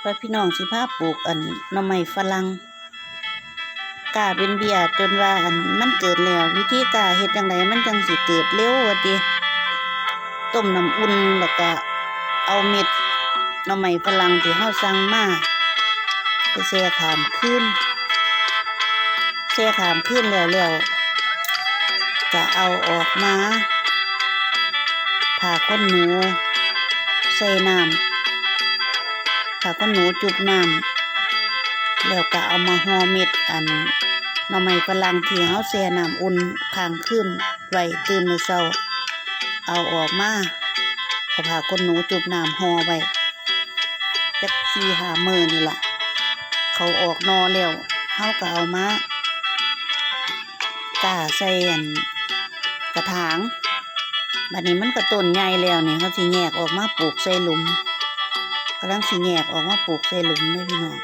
ວ່າພີ່ນ້ອງຊິພາປູກອັນໜໍ່ໄມ້ຝຣັ່ງ ກ້າເປັນເບ້ຍ ຈົນວ່າອັນມັນເກີດແລ້ວ ວິທີກ້າເຮັດຈັ່ງໃດມັນຈັ່ງຊິເກີດເລັວວ່າຕິ. ຕົ້ມນ້ຳອຸ່ນ ແລ້ວກະເອົາເມັດໜໍ່ໄມ້ຝຣັ່ງທີ່ເຮົາສັ່ງມາໄປແຊ່ຂ້າມຄືນ ແຊ່ຂ້າມຄືນແລ້ວ ແລ້ວກະເອົາອອກມາ ຜ້າຂົນໜູໃສ່ນ້ຳ ຜ້າຂົນໜູຈຸບນ້ຳ ແລ້ວກະເອົາມາຫໍ່ເມັດອັນໜໍ່ໄມ້ຝຣັ່ງທີ່ເຮົາແຊ່ນ້ຳອຸ່ນຄ້າງຄືນໄວ້ ຕື່ນມື້ເຊົ້າເອົາອອກມາ ເອົາຜ້າຂົນໜູຈຸບນ້ຳຫໍ່ໄວ້ ຈັກສີ່ຫ້າມື້ນີ້ລະ ເຂົາອອກໜໍ່ແລ້ວ ເຮົາກະເອົາມາກ້າໃສ່ອັນກະຖາງ. ບາດນີ້ມັນກະຕົ້ນໃຫຍ່ແລ້ວນີ້ ເຮົາຊິແຍກອອກມາປູກໃສ່ຫຼຸມ ກຳລັງຊິແຍກອອກມາປູກໃສ່ຫຼຸມເດ້ພີ່ນ້ອງ.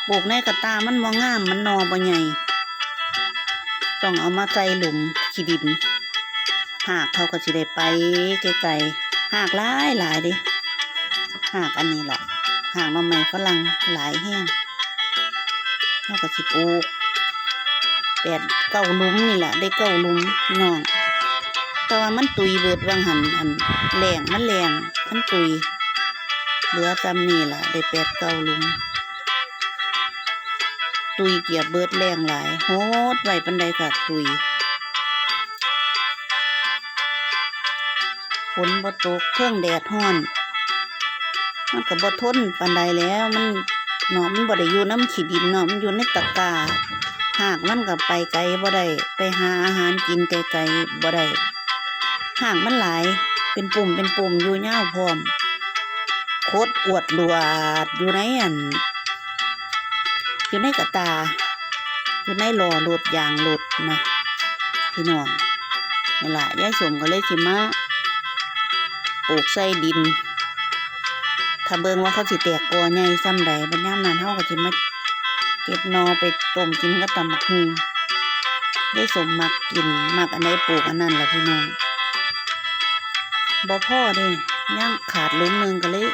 ປູກໃນກະຕ່າມັນບໍ່ງາມ ມັນໜໍ່ບໍ່ໃຫຍ່ ຕ້ອງເອົາມາໃສ່ຫຼຸມຂີ້ດິນ ຮາກເຂົາກະຊິໄດ້ໄປໄກໆ ຮາກຫຼາຍໆເດ້ ຮາກອັນນີ້ລະ ຮາກໜໍ່ໄມ້ຝຣັ່ງຫຼາຍແຮງ. ເຮົາກະຊິປູກແປດເກົ້າຫຼຸມນີ້ລະ ໄດ້ເກົ້າຫຼຸມພີ່ນ້ອງ ແຕ່ວ່າມັນຕຸຍເບິດວ່າງຫັ້ນ ອັນແລ້ງ ມັນແລ້ງ ມັນຕຸຍ ເຫຼືອຊ່ຳນີ້ລະ ໄດ້ແປດເກົ້າຫຼຸມ ຕຸຍກຽບເບິດ ແລ້ງຫຼາຍ ຫົດໄວ້ປານໃດກະຕຸຍ. ຝົນບໍ່ຕົກ ເທິງແດດຮ້ອນ ມັນກະບໍ່ທົນປານໃດແລ້ວ ມັນເນາະ ມັນບໍ່ໄດ້ຢູ່ນຳຂີ້ດິນເນາະ ມັນຢູ່ໃນຕະກ້າ ຮາກມັນກະໄປໄກບໍ່ໄດ້ ໄປຫາອາຫານກິນໄກໆບໍ່ໄດ້ ຮາກມັນຫຼາຍ ເປັນປຸ່ມເປັນປຸ່ມ ຢູ່ຍາວພ້ອມ ຂົດອວດລວດຢູ່ໃນອັນ ຢູ່ໃນກະຕ່າ ຢູ່ໃນລໍ້ລົດ ຢາງລົດນະພີ່ນ້ອງ. ນີ້ລະ ຍາຍສົມກະເລີຍຊິມາປູກໃສ່ດິນ ຖ້າເບິ່ງວ່າເຂົາຊິແຕກກໍໃຫຍ່ຊ່ຳໃດ ບັດຍາມນັ້ນເຮົາກະຊິມາເກັບໜໍ່ໄປຕົ້ມກິນກັບຕຳບັກຫຸ່ງ. ຍາຍສົມມັກກິນ ມັກອັນໃດປູກອັນນັ້ນລະພີ່ນ້ອງ. ບໍ່ພໍເດ້ ຍັງຂາດຫຼຸມໜຶ່ງ ກະເລີຍ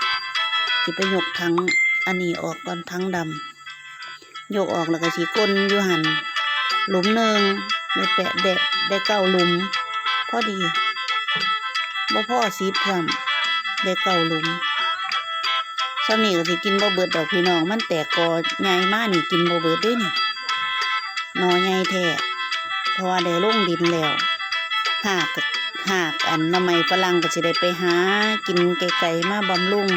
ຊິໄປຍົກຖັງອັນນີ້ອອກກ່ອນ ຖັງດຳ ຍົກອອກແລ້ວກະຊິກົ້ນຢູ່ຫັ້ນ ຫຼຸມໜຶ່ງ ໄດ້ແປະ ໄດ້ ໄດ້ເກົ້າຫຼຸມ ພໍດີ ບໍ່ພໍສິບຊ້ຳ ໄດ້ເກົ້າຫຼຸມ. ຊ່ຳນີ້ກະຊິກິນບໍ່ເບິດດອກພີ່ນ້ອງ ມັນແຕກກໍໃຫຍ່ມານີ້ ກິນບໍ່ເບິດເດ້ນີ້ ໜໍ່ໃຫຍ່ແທ້ ເພາະວ່າໄດ້ລົງດິນແລ້ວ ຮາກ ຮາກອັນໜໍ່ໄມ້ຝຣັ່ງກະຊິໄດ້ໄປຫາກິນໄກໆ ມາບຳລຸງ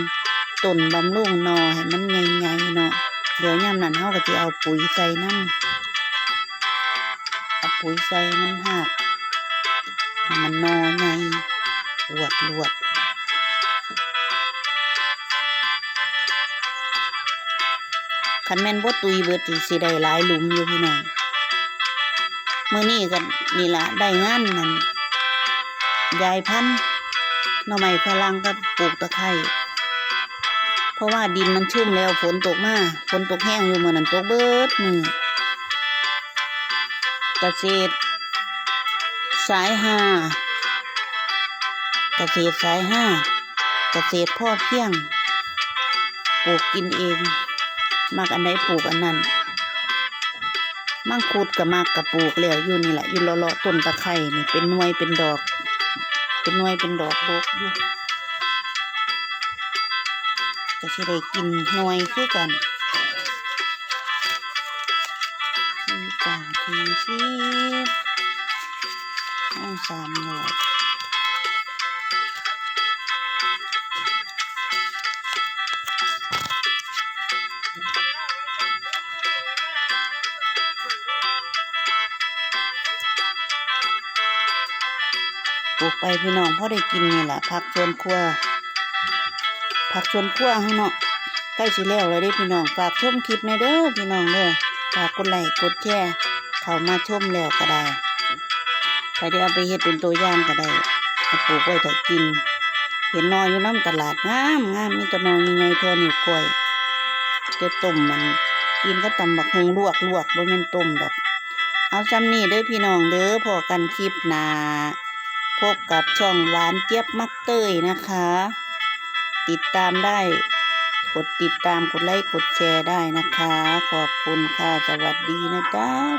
ຕົ້ນ ບຳລຸງໜໍ່ໃຫ້ມັນໃຫຍ່ໆເນາະ. ດຽວຍາມນັ້ນເຮົາກະຊິເອົາປຸ໋ຍໃສ່ນຳ ເອົາປຸ໋ຍໃສ່ໃຫ້ມັນຮາກ ໃຫ້ມັນໜໍ່ໃຫຍ່ອວດລວດ. ຄັນແມ່ນບໍ່ຕຸຍເບິດ ຊິ ຊິໄດ້ຫຼາຍຫຼຸມຢູ່ພີ່ນ້ອງ. ມື້ນີ້ກະນີ້ລະ ໄດ້ງານນັ້ນ ຢາຍພັນໜໍ່ໄມ້ຝຣັ່ງກັບປູກຕະໄຄ ເພາະວ່າດິນມັນຊຸ່ມແລ້ວ ຝົນຕົກມາ ຝົນຕົກແຮງຢູ່ ມື້ນັ້ນຕົກເບິດມື້. ກະເສດສາຍຫ້າ ກະເສດສາຍຫ້າ ກະເສດພໍພຽງ ປູກກິນເອງ ມັກອັນໃດປູກອັນນັ້ນ. ມັງຄຸດກະມັກ ກະປູກແລ້ວຢູ່ນີ້ລະ ຢູ່ເລາະໆຕົ້ນຕະໄຄນີ້ ເປັນໜ່ວຍເປັນດອກ ເປັນໜ່ວຍເປັນດອກດົກຢູ່ ກະຊິໄດ້ກິນໜ່ວຍຄືກັນ. ທີ່ເກົ້າ ທີ່ສິບ ຍັງສາມດອກ. ປູກໄປພີ່ນ້ອງ ພໍໄດ້ກິນນີ້ລະ ຜັກສວນຄົວ ຜັກສວນຄົວເຮົາເນາະ ໃກ້ຊິແລ້ວແລ້ວເດ້ພີ່ນ້ອງ. ຝາກຊົມຄລິບແດ່ເດີພີ່ນ້ອງເດີ ຝາກກົດໄລ້ກົດແຊ ເຂົ້າມາຊົມແລ້ວກະໄດ້ ໃຜໄດ້ເອົາໄປເຮັດເປັນຕົວຢ່າງກະໄດ້ ເອົາປູກໄວ້ຖ້າກິນ. ເຫັນໜໍ່ຢູ່ນຳຕະຫຼາດງາມໆ ມີແຕ່ໜໍ່ໃຫຍ່ໆ ທໍ່ນິ້ວກ້ອຍ ຈະຕົ້ມມັນກິນກັບຕຳບັກຫຸ່ງ ລວກໆ ບໍ່ແມ່ນຕົ້ມດອກ. ເອົາຊ່ຳນີ້ເດີພີ່ນ້ອງເດີ ພໍ້ກັນຄລິບໜ້າ ພົບກັບຊ່ອງຫວານຈຽບມັກເຕີຍນະຄະ. ຕິດຕາມໄດ້ ກົດຕິດຕາມ ກົດໄລ ກົດແຊໄດ້ນະຄະ. ຂອບຄຸນຄ່ະ ສະຫວັດດີນະຈ໊ະ.